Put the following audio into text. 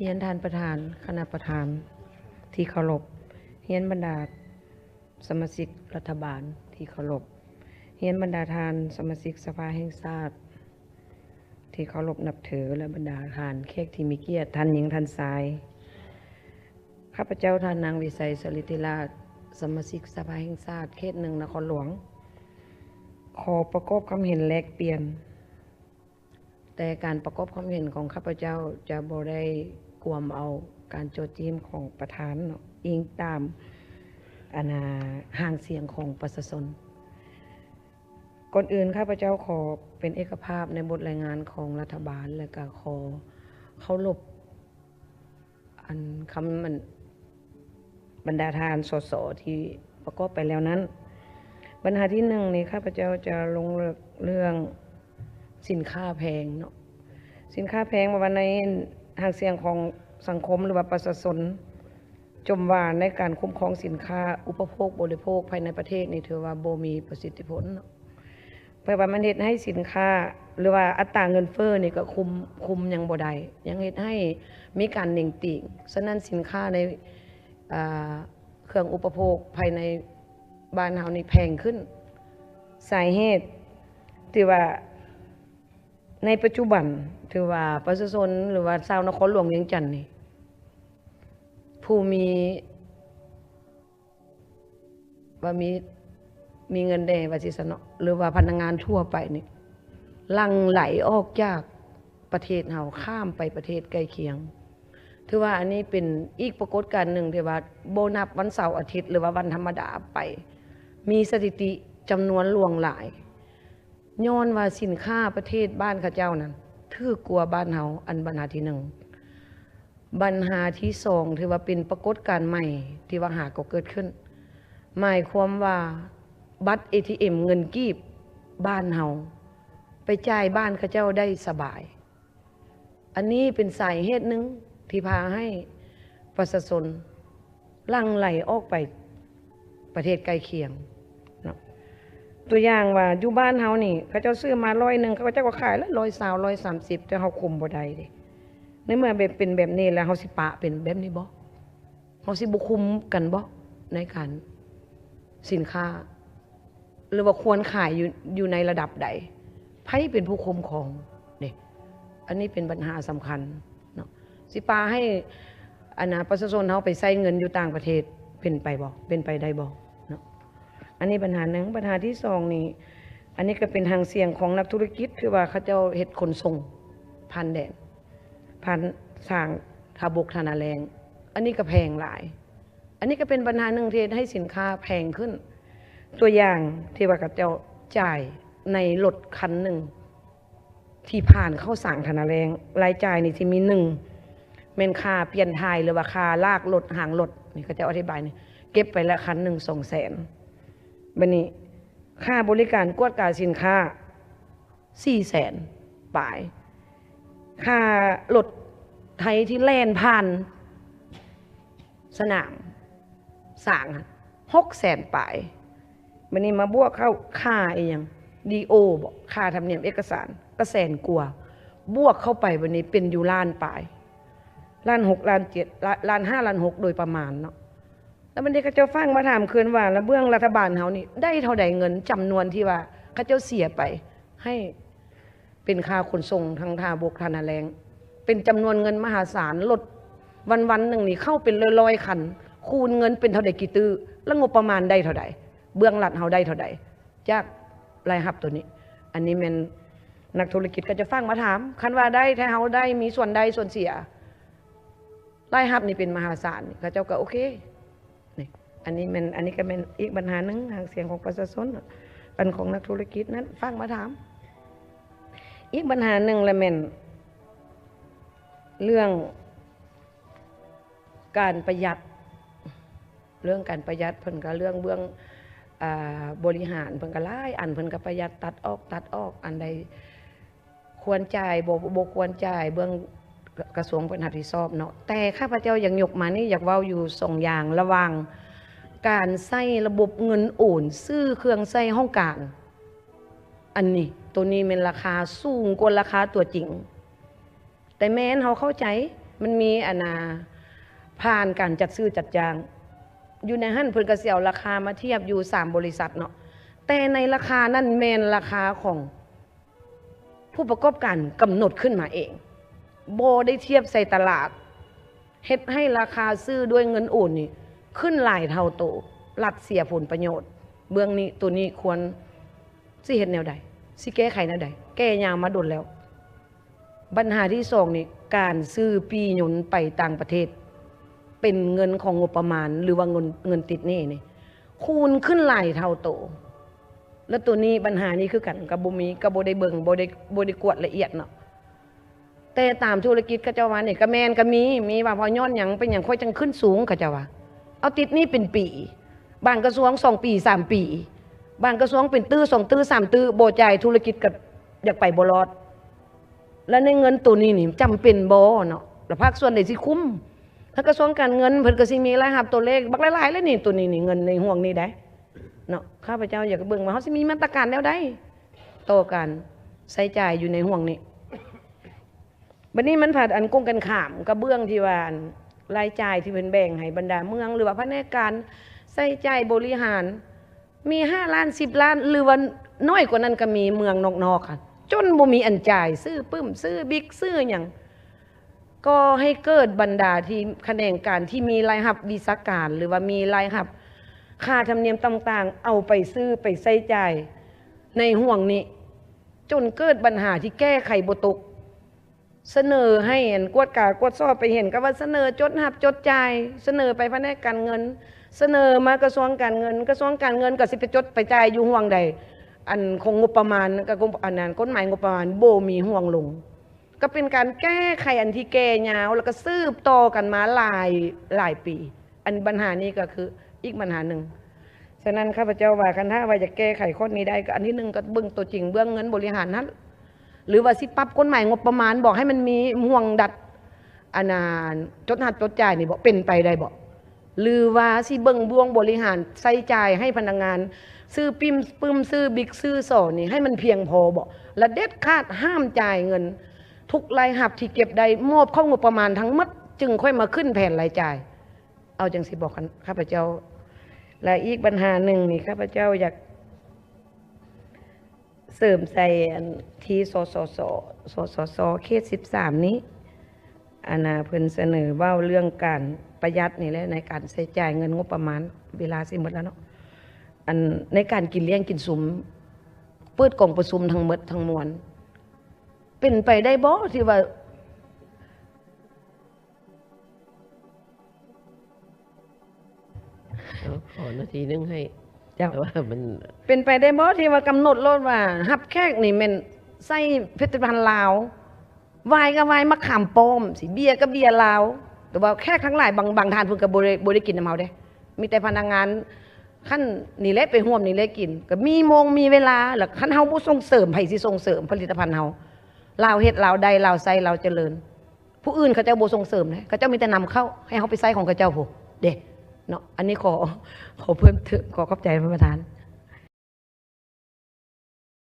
ຮຽນທ່ານປະທານ, ຄະນະປະທານທີ່ເຄົາລົບ, ຮຽນບັນດາສະມາຊິກລັດຖະບານທີ່ເຄົາລົບ, ຮຽນບັນດາທ່ານສະມາຊິກສະພາແຫ່ງຊາດທີ່ເຄົາລົບນັບຖື ແລະ ບັນດາທ່ານແຂກທີ່ມີກຽດ, ທ່ານຍິງ, ທ່ານຊາຍ. ຂ້າພະເຈົ້າ ທ່ານນາງ ວິໄສ ສະລິດທິລາດ, ສະມາຊິກສະພາແຫ່ງຊາດເຂດໜຶ່ງ ນະຄອນຫຼວງ, ຂໍປະກອບຄຳເຫັນແລກປ່ຽນ. ແຕ່ການປະກອບຄຳເຫັນຂອງຂ້າພະເຈົ້າຈະບໍ່ໄດ້ກວມເອົາການໂຈະຈີ້ມຂອງປະທານເນາະ, ອີງຕາມ ອັນນ່າ ຫາງສຽງຂອງປະຊາຊົນ. ກ່ອນອື່ນ ຂ້າພະເຈົ້າຂໍເປັນເອກະພາບໃນບົດລາຍງານຂອງລັດຖະບານ ແລະ ກະຂໍເຄົາລົບ ອັນຄຳ ອັນ ບັນດາທ່ານ ສສ ທີ່ປະກອບໄປແລ້ວນັ້ນ. ບັນຫາທີໜຶ່ງນີ້ ຂ້າພະເຈົ້າຈະລົງເລິກເລື່ອງສິນຄ້າແພງເນາະ. ສິນຄ້າແພງ ບໍ່ວ່າໃນຫາງສຽງຂອງສັງຄົມ ຫຼືວ່າປະຊາຊົນ ຈົ່ມວ່າໃນການຄຸ້ມຄອງສິນຄ້າອຸປະໂພກບໍລິໂພກພາຍໃນປະເທດນີ້ ຖືວ່າບໍ່ມີປະສິດທິຜົນເນາະ. ແປວ່າມັນເຮັດໃຫ້ສິນຄ້າ ຫຼືວ່າອັດຕາເງິນເຟີ້ນີ້ກໍຄຸມ ຄຸມຍັງບໍ່ໄດ້, ຍັງເຮັດໃຫ້ມີການເໜັງຕີງ. ສະນັ້ນ ສິນຄ້າໃນ ອ່າ ເຄື່ອງອຸປະໂພກພາຍໃນບ້ານເຮົານີ້ແພງຂຶ້ນ. ສາເຫດທີ່ວ່າໃນປັດຈຸບັນ ຖືວ່າປະຊາຊົນ ຫຼືວ່າຊາວນະຄອນຫຼວງວຽງຈັນນີ້ ຜູ້ມີ ວ່າມີ ມີເງິນແດ່ວ່າຊີ້ຊັ້ນເນາະ ຫຼືວ່າພະນັກງານທົ່ວໄປນີ້ ຫຼັ່ງໄຫຼອອກຈາກປະເທດເຮົາ ຂ້າມໄປປະເທດໃກ້ຄຽງ. ຖືວ່າອັນນີ້ເປັນອີກປາກົດການໜຶ່ງທີ່ວ່າບໍ່ນັບວັນເສົາອາທິດ ຫຼືວ່າວັນທຳມະດາໄປ ມີສະຖິຕິຈຳນວນຫຼວງຫຼາຍ. ຍ້ອນວ່າສິນຄ້າປະເທດບ້ານເຂົາເຈົ້ານັ້ນຖືກກວ່າບ້ານເຮົາ, ອັນບັນຫາທີໜຶ່ງ. ບັນຫາທີສອງ ຖືວ່າເປັນປາກົດການໃໝ່ທີ່ວ່າຫາກໍເກີດຂຶ້ນ, ໝາຍຄວາມວ່າບັດເອທີເອັມເງິນກີບບ້ານເຮົາ ໄປຈ່າຍບ້ານເຂົາເຈົ້າໄດ້ສະບາຍ. ອັນນີ້ເປັນສາເຫດໜຶ່ງທີ່ພາໃຫ້ປະຊາຊົນຫຼັ່ງໄຫຼອອກໄປປະເທດໃກ້ຄຽງເນາະ. ຕົວຢ່າງວ່າຢູ່ບ້ານເຮົານີ້ ເຂົາເຈົ້າຊື້ມາຮ້ອຍໜຶ່ງ ເຂົາເຈົ້າກໍຂາຍລະຮ້ອຍຊາວ ຮ້ອຍສາມສິບ ແຕ່ເຮົາຄຸມບໍ່ໄດ້ເດ້. ໃນເມື່ອແບບເປັນແບບນີ້ແລ້ວ ເຮົາຊິປະເປັນແບບນີ້ບໍ່? ເຮົາຊິບໍ່ຄຸມກັນບໍ່ໃນການສິນຄ້າ ຫຼືວ່າຄວນຂາຍຢູ່ ຢູ່ໃນລະດັບໃດ? ໃຜເປັນຜູ້ຄຸ້ມຄອງເດ້? ອັນນີ້ເປັນບັນຫາສຳຄັນເນາະ. ຊິປະໃຫ້ ອັນນ່າ ປະຊາຊົນເຮົາໄປໃຊ້ເງິນຢູ່ຕ່າງປະເທດ ເປັນໄປບໍ່? ເປັນໄປໄດ້ບໍ່ເນາະ? ອັນນີ້ບັນຫາໜຶ່ງ. ບັນຫາທີສອງນີ້ ອັນນີ້ກໍເປັນຫາງສຽງຂອງນັກທຸລະກິດ ທີ່ວ່າເຂົາເຈົ້າເຮັດຂົນສົ່ງຜ່ານແດນ ຜ່ານທາງທ່າບົກທ່ານາແລ້ງ, ອັນນີ້ກໍແພງຫຼາຍ. ອັນນີ້ກໍເປັນບັນຫາໜຶ່ງທີ່ເຮັດໃຫ້ສິນຄ້າແພງຂຶ້ນ. ຕົວຢ່າງທີ່ວ່າເຂົາເຈົ້າຈ່າຍໃນລົດຄັນໜຶ່ງທີ່ຜ່ານເຂົ້າສາງທ່ານາແລ້ງ, ລາຍຈ່າຍນີ້ຊິມີ ໜຶ່ງ ແມ່ນຄ່າປ່ຽນຖ່າຍ ຫຼືວ່າຄ່າລາກລົດ, ຫາງລົດ, ນີ້ເຂົາເຈົ້າອະທິບາຍນີ້, ເກັບໄປລະຄັນໜຶ່ງສອງແສນ. ບັດນີ້ຄ່າບໍລິການກວດກາສິນຄ້າ ສີ່ແສນປາຍ, ຄ່າລົດໄຖທີ່ແລ່ນຜ່ານສະໜາມຊ້າງຫັ້ນ ຫົກແສນປາຍ. ບັດນີ້ມາບວກເຂົ້າຄ່າອີ່ຫຍັງ ດີໂອ ບໍ ຄ່າທຳນຽມເອກະສານ ກໍແສນກວ່າ, ບວກເຂົ້າໄປບັດນີ້ເປັນຢູ່ລ້ານປາຍ, ລ້ານຫົກ ລ້ານເຈັດ ລ້ານ ລ້ານຫ້າ ລ້ານຫົກ ໂດຍປະມານເນາະ. ແລ້ວບັດນີ້ເຂົາເຈົ້າຝາກມາຖາມຄືນວ່າ ລະເບື້ອງລັດຖະບານເຮົານີ້ໄດ້ເທົ່າໃດເງິນຈຳນວນທີ່ວ່າເຂົາເຈົ້າເສຍໄປໃຫ້ເປັນຄ່າຂົນສົ່ງທາງທ່າບົກທ່ານາແລ້ງ ເປັນຈຳນວນເງິນມະຫາສານ, ລົດວັນໆໜຶ່ງນີ້ເຂົ້າເປັນຮ້ອຍໆຄັນ, ຄູນເງິນເປັນເທົ່າໃດກີ່ຕື້, ລະງົບປະມານໄດ້ເທົ່າໃດ? ເບື້ອງລັດເຮົາໄດ້ເທົ່າໃດຈາກລາຍຮັບໂຕນີ້? ອັນນີ້ແມ່ນນັກທຸລະກິດເຂົາເຈົ້າຝາກມາຖາມ, ຄັນວ່າໄດ້ ຖ້າເຮົາໄດ້ມີສ່ວນໄດ້ສ່ວນເສຍ, ລາຍຮັບນີ້ເປັນມະຫາສານ, ເຂົາເຈົ້າກໍໂອເຄ. ນີ້ ອັນນີ້ແມ່ນ ອັນນີ້ກໍແມ່ນອີກບັນຫາໜຶ່ງ, ຫາງສຽງຂອງປະຊາຊົນ, ອັນຂອງນັກທຸລະກິດນັ້ນຝາກມາຖາມ. ອີກບັນຫາໜຶ່ງລະແມ່ນເລື່ອງການປະຢັດ, ເລື່ອງການປະຢັດ ເພິ່ນກໍເລື່ອງເບື້ອງ ອ່າ ບໍລິຫານ ເພິ່ນກໍຫຼາຍອັນ, ເພິ່ນກໍປະຢັດ ຕັດອອກ ຕັດອອກ, ອັນໃດ ຄວນຈ່າຍ ບໍ່ ບໍ່ຄວນຈ່າຍ ເບື້ອງກະ ກະຊວງເພິ່ນຮັບຜິດຊອບເນາະ. ແຕ່ຂ້າພະເຈົ້າຢາກຍົກມານີ້ ຢາກເວົ້າຢູ່ສອງຢ່າງ ລະຫວ່າງການໃຊ້ລະບົບເງິນໂອນຊື້ເຄື່ອງໃຊ້ຫ້ອງການ, ອັນນີ້ ໂຕນີ້ແມ່ນລາຄາສູງກວ່າລາຄາຕົວຈິງ. ແຕ່ແມ່ນເຮົາເຂົ້າໃຈ ມັນມີອັນນ່າ ຜ່ານການຈັດຊື້ຈັດຈ້າງ ຢູ່ໃນຫັ້ນເພິ່ນກໍຊິເອົາລາຄາມາທຽບຢູ່ສາມບໍລິສັດເນາະ ແຕ່ໃນລາຄານັ້ນແມ່ນລາຄາຂອງຜູ້ປະກອບການກຳນົດຂຶ້ນມາເອງ ບໍ່ໄດ້ທຽບໃສ່ຕະຫຼາດ ເຮັດໃຫ້ລາຄາຊື້ດ້ວຍເງິນໂອນນີ້ຂຶ້ນຫຼາຍເທົ່າໂຕ ລັດເສຍຜົນປະໂຫຍດ. ເບື້ອງນີ້ ໂຕນີ້ຄວນ ຊິເຮັດແນວໃດ? ຊິແກ້ໄຂແນວໃດ? ແກ້ຍາວມາດົນແລ້ວ. ບັນຫາທີສອງນີ້ ການຊື້ປີ້ຍົນໄປຕ່າງປະເທດ ເປັນເງິນຂອງງົບປະມານ ຫຼືວ່າເງິນ ເງິນຕິດໜີ້ນີ້ ຄູນຂຶ້ນຫຼາຍເທົ່າໂຕ. ແລ້ວໂຕນີ້ ບັນຫານີ້ຄືກັນ ກໍບໍ່ມີ ກໍບໍ່ໄດ້ເບິ່ງ ບໍ່ໄດ້ ບໍ່ໄດ້ກວດລະອຽດເນາະ. ແຕ່ຕາມທຸລະກິດເຂົາເຈົ້າວ່ານີ້ ກໍແມ່ນ ກໍມີ ມີວ່າ ເພາະຍ້ອນຫຍັງ ເປັນຫຍັງຂ້ອຍຈັ່ງຂຶ້ນສູງ ເຂົາເຈົ້າວ່າ ເອົາຕິດໜີ້ເປັນປີ ບາງກະຊວງສອງປີ ສາມປີ ບາງກະຊວງເປັນຕື້ ສອງຕື້ ສາມຕື້ ບໍ່ຈ່າຍ ທຸລະກິດກໍຢາກໄປບໍ່ລອດ. ແລ້ວໃນເງິນໂຕນີ້ນີ້ ຈຳເປັນບໍ່ເນາະ? ແລ້ວພາກສ່ວນໃດຊິຄຸ້ມ? ທາງກະຊວງການເງິນເພິ່ນກໍຊິມີລາຍຮັບຕົວເລກບັກຫຼາຍໆ ແລ້ວນີ້ ໂຕນີ້ນີ້ ເງິນໃນຫ່ວງນີ້ໃດ ເນາະ. ຂ້າພະເຈົ້າຢາກເບິ່ງວ່າເຮົາຊິມີມາດຕະການແນວໃດຕໍ່ການໃຊ້ຈ່າຍຢູ່ໃນຫ່ວງນີ້. ບັດນີ້ມັນພັດອັນກົງກັນຂ້າມກັບເບື້ອງທີ່ວ່າ ອັນ ລາຍຈ່າຍທີ່ເພິ່ນແບ່ງໃຫ້ບັນດາເມືອງ ຫຼືວ່າພະແນກການໃຊ້ຈ່າຍບໍລິຫານ ມີຫ້າລ້ານ ສິບລ້ານ ຫຼືວ່ານ້ອຍກວ່ານັ້ນກໍມີ ເມືອງນອກໆ ຫັ້ນ ຈົນບໍ່ມີອັນຈ່າຍ ຊື້ປຶ້ມ ຊື້ບິກ ຊື້ຫຍັງ. ກໍໃຫ້ເກີດບັນດາທີ່ຂະແໜງການທີ່ມີລາຍຮັບວິຊາການ ຫຼືວ່າມີລາຍຮັບຄ່າທຳນຽມຕ່າງໆ ເອົາໄປຊື້ໄປໃຊ້ຈ່າຍໃນຫ່ວງນີ້ ຈົນເກີດບັນຫາທີ່ແກ້ໄຂບໍ່ຕົກ. ສະເໜີໃຫ້ອັນກວດກາກວດສອບໄປເຫັນ ກໍວ່າສະເໜີຈົດຮັບຈົດຈ່າຍ ສະເໜີໄປພະແນກການເງິນ ສະເໜີມາກະຊວງການເງິນ ກະຊວງການເງິນກໍຊິໄປຈົດໄປຈ່າຍຢູ່ຫ່ວງໃດ ອັນຂອງງົບປະມານ ກັບກົມ ອັນນັ້ນ ກົດໝາຍງົບປະມານບໍ່ມີຮ່ວງລົງ. ກໍເປັນການແກ້ໄຂອັນທີ່ແກ່ຍາວ ແລ້ວກໍສືບຕໍ່ກັນມາຫຼາຍ ຫຼາຍປີ. ອັນບັນຫານີ້ກໍຄືອີກບັນຫາໜຶ່ງ. ສະນັ້ນ ຂ້າພະເຈົ້າວ່າ ຄັນຖ້າວ່າຢາກແກ້ໄຂຂໍ້ນີ້ໄດ້ ກໍອັນທີໜຶ່ງ ກໍເບິ່ງຕົວຈິງເບື້ອງເງິນບໍລິຫານຫັ້ນ ຫຼືວ່າຊິປັບກົດໝາຍງົບປະມານບໍ ໃຫ້ມັນມີຫ່ວງດັດ ອັນນ່າ ຈົດຮັບຈົດຈ່າຍນີ້ບໍ ເປັນໄປໄດ້ບໍ? ຫຼືວ່າຊິເບິ່ງບ່ວງບໍລິຫານໃຊ້ຈ່າຍໃຫ້ພະນັກງານ ຊື້ປິ້ມ ປຶ້ມ ຊື້ບິກ ຊື້ສໍນີ້ ໃຫ້ມັນພຽງພໍບໍ? ແລະ ເດັດຂາດຫ້າມຈ່າຍເງິນ ທຸກລາຍຮັບທີ່ເກັບໄດ້ ມອບເຂົ້າງົບປະມານທັງໝົດ ຈຶ່ງຄ່ອຍມາຂຶ້ນແຜນລາຍຈ່າຍ. ເອົາຈັ່ງຊີ້ບໍ ຄັນຂ້າພະເຈົ້າ. ແລະ ອີກບັນຫາໜຶ່ງນີ້ ຂ້າພະເຈົ້າຢາກ ເສີມໃສ່ອັນທີ່ ສສສ ສສສ ເຂດສິບສາມນີ້ ອັນນ່າ ເພິ່ນສະເໜີເວົ້າເລື່ອງການປະຢັດນີ້ແຫຼະ ໃນການໃຊ້ຈ່າຍເງິນງົບປະມານ ເວລາຊິໝົດແລ້ວເນາະ ອັນໃນການກິນລ້ຽງກິນຊຸມ ເປີດກອງປະຊຸມທັງໝົດທັງມວນ ເປັນໄປໄດ້ບໍ່ທີ່ວ່າ ເອົາ ຂໍນາທີໜຶ່ງໃຫ້ ເຈົ້າ ແຕ່ວ່າມັນ ເປັນໄປໄດ້ບໍ່ທີ່ວ່າກຳນົດໂລດວ່າ ຮັບແຂກນີ້ແມ່ນໃຊ້ຜະລິດຕະພັນລາວ ວາຍກໍວາຍ ໝາກຂາມປ້ອມ ຊິເບຍກໍເບຍລາວ ແຕ່ວ່າແຂກທັງຫຼາຍ ບາງ ບາງທ່ານເພິ່ນກໍບໍ່ໄດ້ ບໍ່ໄດ້ກິນນຳເຮົາເດ້ ມີແຕ່ພະນັກງານຂັ້ນນີ້ແຫຼະໄປຮ່ວມນີ້ແຫຼະກິນ ກໍມີໂມງມີເວລາ ແລ້ວຄັນເຮົາບໍ່ສົ່ງເສີມ ໃຜຊິສົ່ງເສີມຜະລິດຕະພັນເຮົາ? ລາວເຮັດ ລາວໄດ້ ລາວໃຊ້ ລາວຈະເລີນ. ຜູ້ອື່ນເຂົາເຈົ້າບໍ່ສົ່ງເສີມເດ້ ເຂົາເຈົ້າມີແຕ່ນຳເຂົ້າ ໃຫ້ເຮົາໄປໃຊ້ຂອງເຂົາເຈົ້າພຸ້ນເດ້ເນາະ. ອັນນີ້ຂໍ ຂໍເພີ່ມເຕີມ ຂໍຂອບໃຈທ່ານປະທານ.